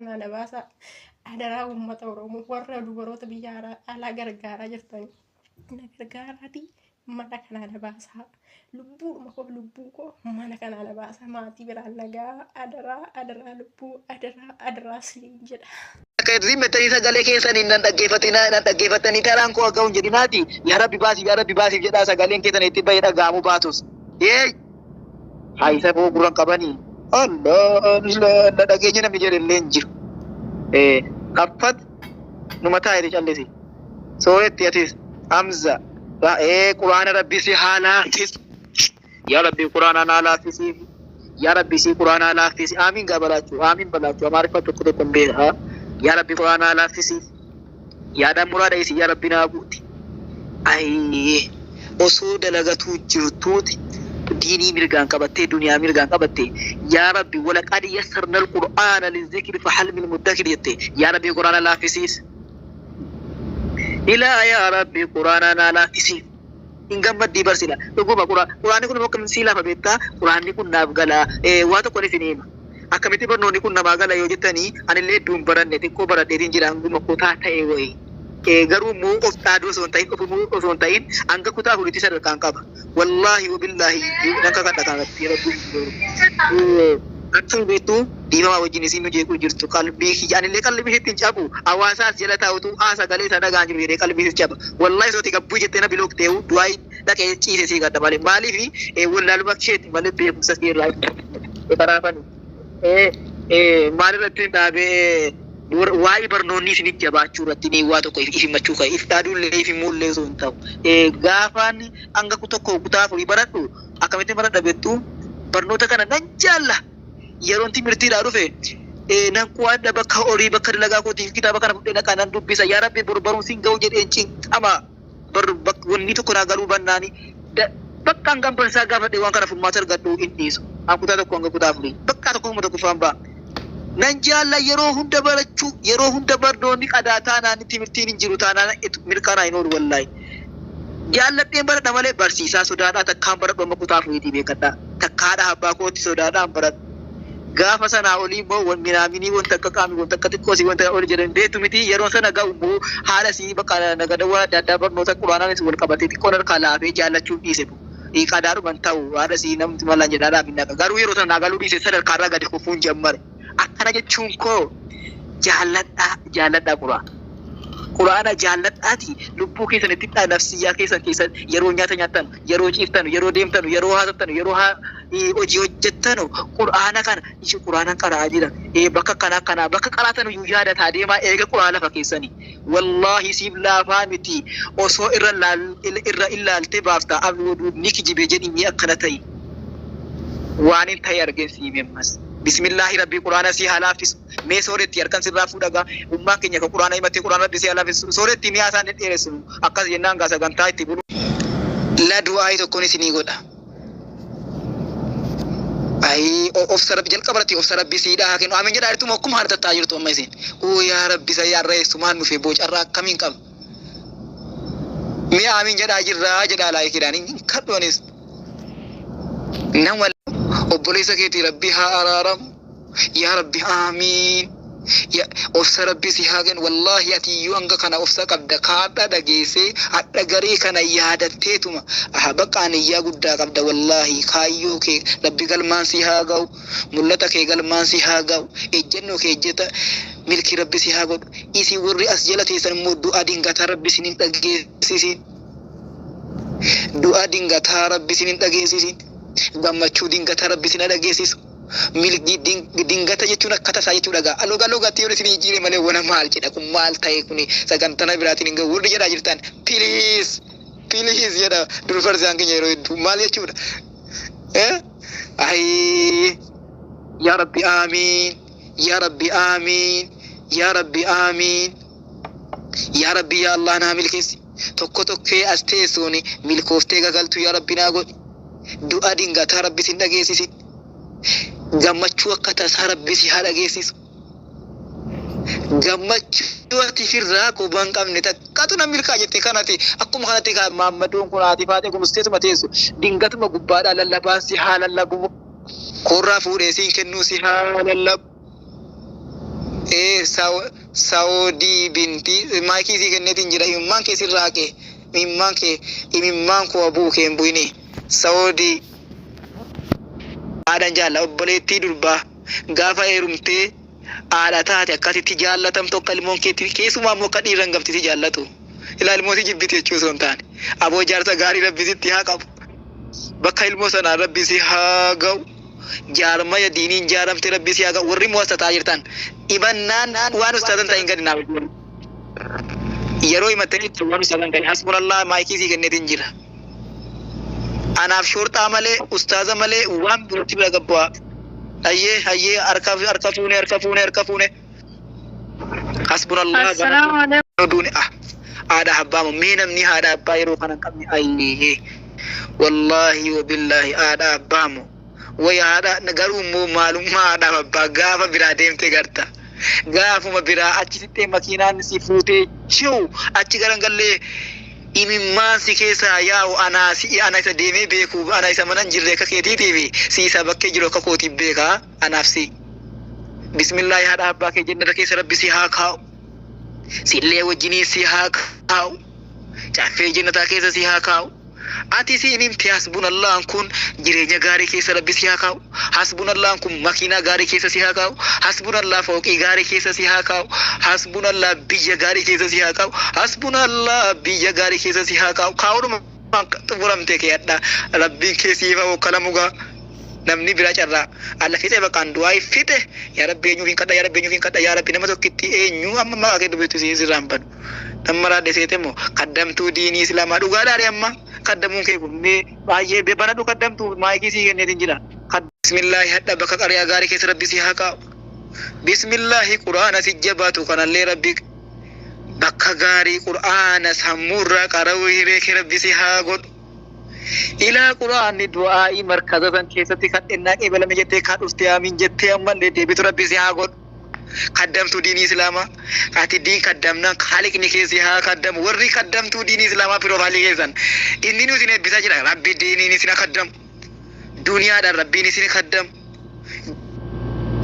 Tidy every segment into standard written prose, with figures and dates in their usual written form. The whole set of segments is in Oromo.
kanaa na baasaa. Adaraa uummata Oromoo warra dubaroota biyya alaa gargaaraa jirtanii na gargaaraatii mana kanaa na baasaa. Lubbuudhuma koo lubbuu koo mana kanaa na baasaa. Maatii biraan nagaa adaraa adaraa lubbuu adaraa adaraa siniin jedha. Akka itti mettanii sagalee keessaniin nan dhaggeeffatinaa nan dhaggeeffattanii taraan koo akka hin jedhinaati yaa rabbi baasiif yaa rabbi baasiif jedhaa sagaleen keessan itti bahee dhaga'amuu baatus. Yeey! Haa isa koo gurran qabanii. Allah Allah na dhageenya namni jedhe illee hin jiru. Kaffat numa taa'e callisi. Sooretti atis Hamza quraana rabbi si haa laaffisu. Yaa rabbi quraana naa laaffisi. Yaa rabbi si quraana laaffisi. Amiin gaa balaachuu amiin balaachuu amaariffa tokko tokko hin beeka. Yaa rabbi quraana laaffisi. Yaadaan muraada isi yaa rabbi naa guuti. Ayii osoo dalagatuu jirtuuti diinii mirgaan qabattee duniyaa mirgaan qabatte yaa rabbi walaqad yassarnal qur'aana lizikri fahal min muddakir jette yaa rabbi qur'aana laaffisiis. Ilaa yaa rabbi qur'aana naa laaffisiif. Hin gammaddii barsila dhuguma qur'aanni kun immoo akkamitti sii laafa beektaa qur'aanni kun naaf gala waa tokko isin hima. Akkamitti barnoonni kun namaa gala yoo jettanii anillee hedduun baranne xiqqoo baradheetiin jira hanguma kutaa ta'e wayii. Garuu immoo of dhaaduu osoo hin ta'in ofimuu osoo hin ta'in hanga kutaa afuritti sadarkaan qaba. Wallaahi wabillaahi nan kakadha kanatti rabbi. Akkam beektu dhiifamaa wajjin isin nu jeequu jirtu qalbii kiyya anillee qalbii isheetti hin cabu hawaasaas jala taa'utu haa sagalee isaa dhagaan jiru jedhee qalbii isheetti caba. Wallaahi sooti gabbuu jettee na bilook ta'u du'aa dhaqee ciise sii gadda malee maaliif wallaaluma keeti malee beekumsa kee irraa kanaafani maal irratti dhaabee waa'ee barnoonni isin jabaachuu irratti ni waa tokko if himachuu ka'e if dhaaduullee if himuullee osoo hin ta'u gaafaan hanga tokko kutaa afurii baradhu akkamitti baradha beektu barnoota kana nan jaalla yeroon timirtiidhaa dhufe nan qo'adha bakka horii bakka dalagaa kootiif kitaaba kana fudhee dhaqaa nan dubbisa yaa rabbi boru barumsi hin ga'u jedheen cinqama wanni tokko naa galuu bannaani bakka hangam barsiisaa gaafadhe waan kana furmaata argadhu hin dhiisu. An kutaa tokko hanga kutaa afurii bakka tokko tokkoffaan ba'a. Nan jaalla yeroo hunda barachuu yeroo hunda barnoonni qadaa taanaan timirtiin hin jiru taanaan mirkanaa hin oolu wallaahi. Jaalladheen baradha malee barsiisaa sodaadhaa takkaan baradhu amma kutaa afuriitii beekadhaa. Takkaadha abbaa kootti sodaadhaan baradhu. Gaafa sanaa olii immoo minaaminii wanta akka qaamii wanta akka xiqqoosii wanta oli jedhan beektu miti yeroo sana ga'u immoo haala sii bakka nagadawaa adda addaa barnoota quraanaanis wal qabatee xiqqoon harkaa laafee jaallachuun dhiise. Qadaadhuman ta'u haadha sii namti malaan jedhaadhaaf hin dhaqa. Garuu yeroo sana naa galuu dhiise sadarkaarraa gadi kufuun jammare. Akkana jechuun koo jaalladhaa jaalladhaa quraana. Quraana jaalladhaati lubbuu keessan itti dhaa nafsiyyaa keessan keessa yeroo nyaata nyaattan yeroo ciiftan yeroo deemtan yeroo haasoftan yeroo hojii hojjettanu quraana kana ishi quraana qara'aa jira bakka kanaa kanaa bakka qaraatan iyyuu yaadataa deemaa eega quraana lafa keessanii wallaahi siif laafaa miti osoo irra irra ilaaltee baafta abduu ni kijibee jedhii akkana ta'i waan hin ta'e argeen sii memmas. Bismillaahi rabbi quraana si haa laaffisu. Mee sooretti harkan sirraa fuudhagaa ummaan keenya ka quraana himattee quraana rabbi si haa laaffisu. Sooretti mi'a isaan dhedheeressu akkas jennaan gaa sagantaa itti bulu. La du'aayi tokkoon isinii godha. Ayii obsa rabbi jalqaba irratti obsa rabbi siidhaa haa kennu. Amiin jedhaa jirtu akkuma haala tattaa jirtu amma isin. Oo yaa rabbi isa yaa reessumaan dhufe bocarraa akkamiin qaba. Mi'a amiin jedhaa jirraa jedhaa laayikiidhaan hin kadhu anis. Nama obboleessa keetii rabbi haa araaramu. Yaa rabbi amiin. Obsa rabbi si haa kennu. Wallaahi ati iyyuu hanga kana obsa qabda. Kaadha dhageessee hadha garee kana yaadatteetuma. Bakka aniyyaa guddaa qabda wallaahi. Kaayyoo kee rabbi galmaan si haa ga'u. Mul'ata kee galmaan si haa ga'u. Ejjennoo kee ejjeta milkii rabbi si haa godhu. Isin warri as jala teessan immoo du'a dingataa rabbi isin hin dhageessisin. Du'a dingataa rabbi isin hin dhageessisin. Gammachuu dingataa rabbi isin haa dhageessisu. Milkii dingata jechuun akka tasaa jechuudha gaa. Aloga alogatti yoo isin jijjiire malee wana maal jedha kun maal ta'e kuni sagantana biraatiin hin gahu warri jedhaa jirtan please please jedha dur farsaan keenya yeroo hedduu maal jechuudha. Ayii yaa rabbi amiin yaa rabbi amiin yaa rabbi amiin yaa rabbi yaa Allah naa milkeessi tokko tokkee as teessuun milkooftee gagaltu yaa rabbi naa godhi. Du'a dingataa rabbi sin dhageessisin. Gammachuu akka tasaa rabbi si haa dhageessisu. Gammachuu ati firraa quba hin qabne takkatu na milkaa jette kanati akkuma kanatti kaa maammadoon kun haati faatee gumusteetuma teessu dingatuma gubbaadhaa lallabaan si haa lallabu. Korraa fuudhee siin kennuu si haa lallabu. Kheer Saawudii binti maayikii sii kenneetiin jira. Imimmaan kee sirraa haqe. Imimmaan kee imimmaan koo abuu kee hin bu'ini. Saawudii haadhan jaalla obboleettii durbaa gaafa heerumtee haadha taate akkasitti jaallatamtu akka ilmoon keetti, keessumaa immoo akka dhiirri hangafti si jaallatu. Ilaa, ilmoo si jibbiti jechuu osoo hin taane. Aboo, jaarsa gaarii Rabbi sitti haa qabu. Bakka ilmoo sanaa Rabbi si haa ga'u. Jaarmaya diiniin jaaramte Rabbi si haa ga'u. Warri muwassataa jirtan himannaan waan ustaazan ta'in gadi naaf. Yeroo himattanitti waan ustaazan ta'in, hasbunallah, maayikii sii kenneetiin jira. Anaaf shorxaa malee, ustaaza malee waan birootti bira gabbu'aa. Hayyee, hayyee, harka harka fuune, harka fuune, harka fuune. Hasbunallah. Assalaamu alaikum. Duune ah haadha abbaa moo mee namni haadha abbaa yeroo kana hin qabne, ayyee, wallaahi wabillaahi, haadha abbaa moo way haadha. Garuu immoo maalummaa haadhaaf abbaa gaafa biraa deemte garta. Gaafuma biraa achi sittee makiinaan si fuutee jiru achi garangallee imimmaan si keessaa yaa'u anaa si ana isa deemee beeku, ana isa mana hin jirre akka keetiitii fi si isa bakkee jiru akka kootiif beekaa anaaf si. Bismillaahi, haadha abbaa kee jannata keessa Rabbi si haa kaa'u. Sillee wajjiniin si haa kaa'u. Caffee jannataa keessa si haa kaa'u. Ati siin himte, hasbunallaan kun jireenya gaarii keessa Rabbi si haa kaa'u. Hasbunallaan kun makiinaa gaarii keessa si haa kaa'u. Hasbunallah fooqii gaarii keessa si haa kaa'u. Hasbunallah biyya gaarii keessa si haa kaa'u. Hasbunallah biyya gaarii keessa si haa kaa'u. Kaa'uudhuma xumuramte kee hadha. Rabbiin kee siif haa wakkalamu gaa. Namni biraa carraa. Alla fixe, baqaan du'aa fixe. Yaa Rabbi, eenyuuf hin kadha? Yaa Rabbi, eenyuuf hin kadha? Yaa Rabbi, nama tokkitti eenyu amma maqaa kee dubbiftu si sirraan banu. Nama raadde seete moo kaddamtuu diinii islaamaa dhugaadhaare amma kaddamuun kee kun mee baay'ee banadhu, kaddamtuu maayikii sii kenneetiin jira. Bismillaahi, hadha bakka qariyaa gaarii keessa Rabbi si haa kaa'u. Bismillaahi, quraana si jabaatu kanallee Rabbi bakka gaarii quraana sammuurraa qara'uu hiree kee Rabbi si haa godhu. Ilaa, quraanni du'aa'ii markaza san keessatti kadhennaa qeebalame jettee kaa dhuftee amiin jettee ammallee deebitu Rabbi si haa godhu. Kaddamtuu diinii islaamaa, ati diin kaddamnaan haaliqni kee si haa kaddamu. Warri kaddamtuu diinii islaamaa piroofaayilii keessan inni nu isin eebbisaa jira. Rabbi diiniin isin haa kaddamu. Duniyaadhaan Rabbiin isin kaddamu.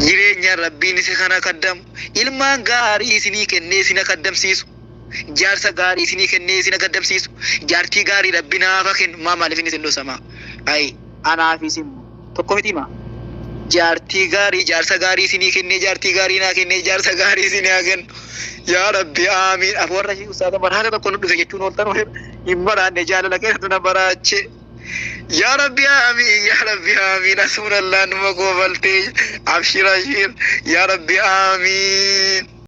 Jireenyaan Rabbiin isin kana kaddamu. Ilmaan gaarii isinii kennee isin kaddamsiisu. Jaarsa gaarii isinii kennee isin kaddamsiisu. Jaartii gaarii Rabbi naafa kennu. Maa maaliif inni isin dhosama? Ayi, anaaf isin tokko miti maa? Jaartii gaarii, jaarsa gaarii isinii kennee, jaartii gaarii naa kennee, jaarsa gaarii isinii haa kennu. Yaa Rabbi, aamiin. Af warra ishii ustaaza maraata tokko nu dhufe jechuun ooltan hin maraanne, jaalala keessatu na maraache. Yaa Rabbi, aamiin, yaa Rabbi, aamiin. Asuunallah, numa koobaltee, abshir, abshir. Yaa Rabbi, aamiin.